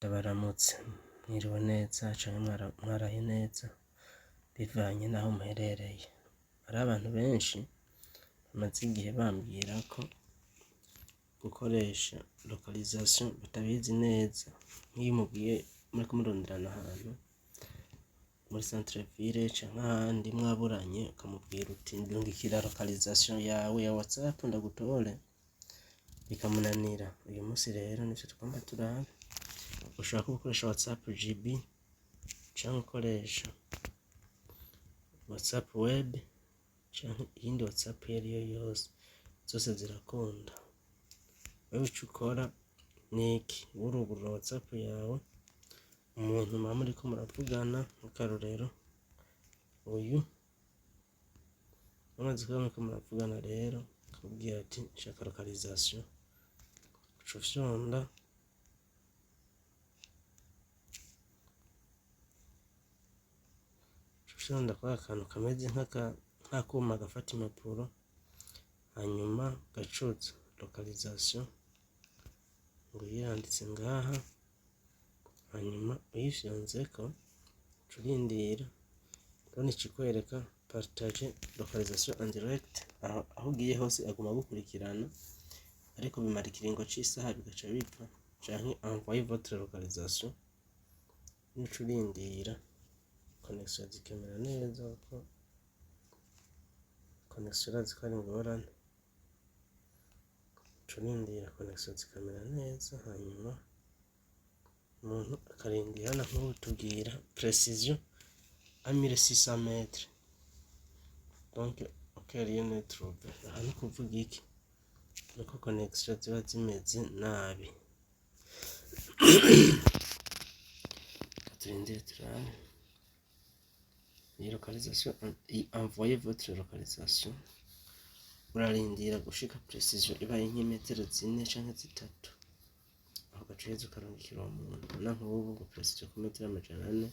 Ndabaramutse, mwiriwe neza canke mwaraye neza bivanye n'aho muherereye. Hariho abantu benshi bamaze igihe bambwira ko gukoresha localisation batabizi neza. Nk'iyo umubwiye muriko muronderana ahantu muri centre ville canke ahandi mwaburanye, ukamubwira uti ndungikira localisation yawe ya WhatsApp ndagutore, bikamunanira. Uyu musi rero nivyo tugomba turabe. Ushobora kuba ukoresha WhatsApp GB canke ukoresha WhatsApp web canke iyindi WhatsApp iyo ariyo yose, zose zirakunda. Wewe ico ukora niki? Urugurura WhatsApp yawe, umuntu muba muriko muravugana, nk'akarorero uyu, mumaze kuba muriko muravugana rero, akakubwira ati nshaka localisation, uca ufyonda kuri aka kantu kameze nk'akuma gafata impapuro, hanyuma ugacuza localisation, nguyu yanditse ngaha, hanyuma uyifyonzeko uca urindira, urabona ica ikwereka partager localisation en direct, aho ugiye hose aguma agukurikirana, ariko bimara ikiringo c'isaha bigaca bipfa, canke envoyer votre localisation, uca urindira connexion zikemera neza, kuko connexion urazi ko ari ingorane, uca urindira connexion zikamera neza, hanyuma umuntu akarindira. Hano nk'ubu tubwira précision à 1600 mètres, donc aucun rien n'est trouvé. Aha ni ukuvuga iki? Nuko connexion ziba zimeze nabi. Reka turindire turabe. Iyi localisation, iyi envoyer votre localisation, urarindira gushika précision ibaye nk'imetero 4 canke 3, aho ugaca uheza ukarungikira uwo muntu. Urabona nk'ubu ngo précision ku metero 400.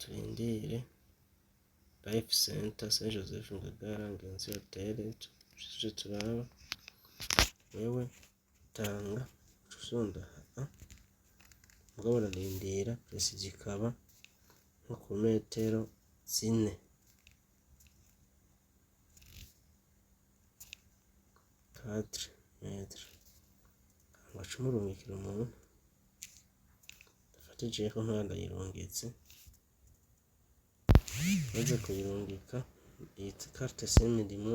Turindire. Life Center, Saint Joseph Ngagara, Ngenzi Hotel, tuje turaba. Wewe tanga, uca ufyonda aha, mugabo urarindira précision ikaba nko ku metero 4, 4 mètres, ugaca umurungikira umuntu. Dufate jewe ko nkaba ndayirungitse, maze kuyirungika iyi carte SIM irimwo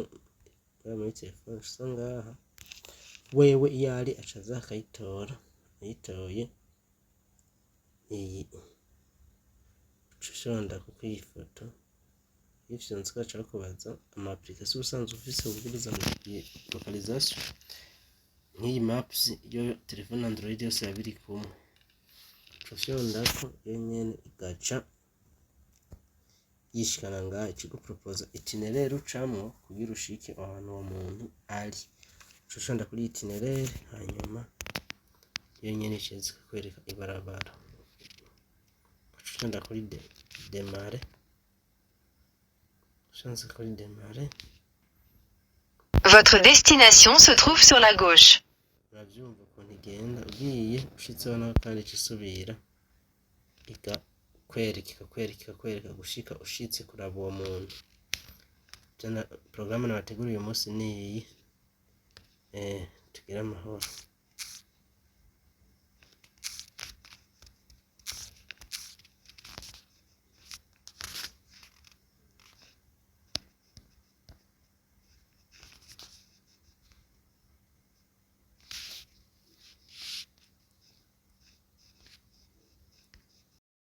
muri telefone, uca ngaha wewe iyo ari aca aza akayitora. Ayitoye iyi, uca ufyonda kuko iyi foto uyifyonzeko baca bakubaza ama application usanzwe ufise wuguruza localisation. Nk'iyi maps yo telefone Android yose biba biri kumwe, uca ufyondako yo nyene igaca yishikana ngaha, ica iguproposa itinéraire ucamwo kugira ushike ahantu uwo muntu ari. Uca ufyonda kuri itinéraire, hanyuma yo nyene ica iza ikakwereka ibarabara, uca ufyonda kuri démarrer. Ufyonze kuri démarrer, Votre destination se trouve sur la gauche. Uravyumva ukuntu igenda. Ugiye ushitseho naho kandi ica isubira ikakwereka, ikakwereka, ikakwereka gushika ushitse kuraba uwo muntu. Porogaramu nabateguriye uyu munsi niyi. Tugire amahoro.